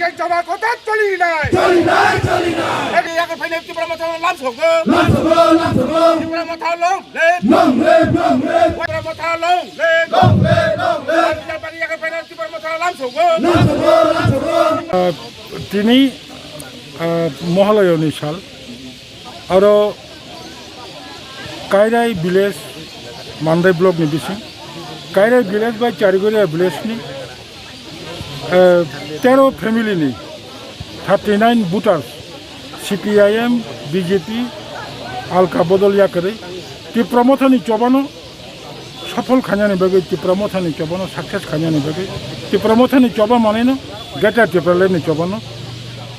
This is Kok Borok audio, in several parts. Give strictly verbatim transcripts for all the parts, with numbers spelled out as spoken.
Eke jaba kota choli nai. Choli nai, choli nai. Eke yakur phaina Tipra Motha lam sogo. Lam sogo, lam sogo. Tipra Motha long live. Long live, long live. Tipra Motha long live. Long live, long live. Yakur phaina Tipra Motha lam sogo. Lam sogo, lam sogo. Ah, tini, ah, Mohalayani sal. Aro Kairai village, Mandai block ni bising. Kairai village bai Charigoria village ni, eh, tero family ni thirty nine voters, C P I M, B J P, Alka Bodol yakarwi Tipra Motha ni chobano safol khainani bagwi, Tipra Mothani chobano success khainani bagwi, Tipra Mothani choba manwino Greater Tipraland ni chobano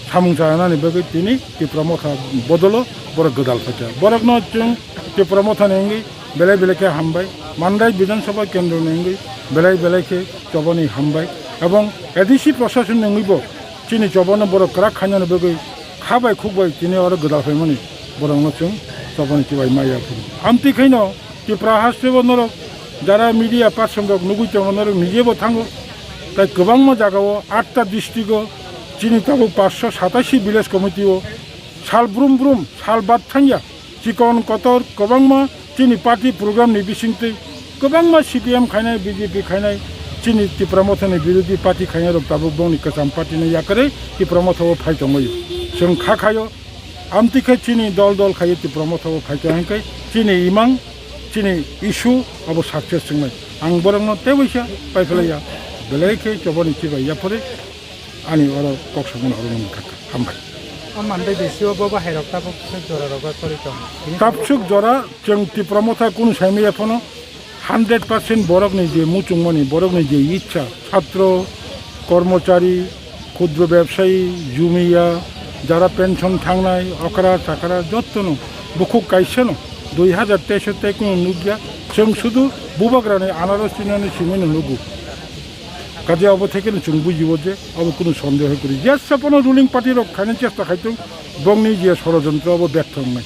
samung chanani bagwi tini Tipra Motha bodolo borok gwdal phaikha. Borokno chwng Tipra Mothani wngwi belai belai khe hambai, Mandai Bidhan Sabha kendroni wngwi belai belai khe chobani hambai, ebong A D C proshasonni wngwibo chini chobano borok kwrak khainani bagwi kha bai khuk bai tini oro gwdal phaimani borokno chwng chobani chibai maya phuru. Amtwi khaino Tipra hasteo norok jara media person rok nugwi tongo, norok nijebo thango. Tai kwbangma jagao atta district o chini tabuk paanch sho satashi village committee o sal brum brum sal bad thangya chikon kotor kwbangma chini party program ni bisingtwi kwbangma C P M khainai, B J P khainai, chini Tipra Mothani birodhi party khainai rok tabuk bongni kwcham party no yakarwi Tipra Motha o phai tongwi. Chwng kha khaio. Amtwi khe chini dol dol khaio Tipra Motha o phaikha hwnkhe chini imang, chini issue abo success wngnai. Ang borokno tei waisa paiphlaiya, belai khe chobani chibai yaphore ani oro kok samani oro nang kha. Hambai. O manbai besi o bo bahai rok tabuk swk jora rogo chori tong. Tabswk jora chwng Tipra Motha kunu saimaya phano hundred percent borokni je muchungmani, borokni je ichha, chhatro, kormochari, khudro bebsayi, jumiya, jara pension thangnai, okra chakra jottono bukhuk kaisano dui hajar teis o tei kunu nukya, chwng sudu bubagrani anaros chinani simino nugo. Kaje obo thekeno chwng bujibo je obo kunu sondeho kwrwi. Jesa phano ruling party rok khaina chesta khaitong, bongni je sorojontro obo bertho wngnai.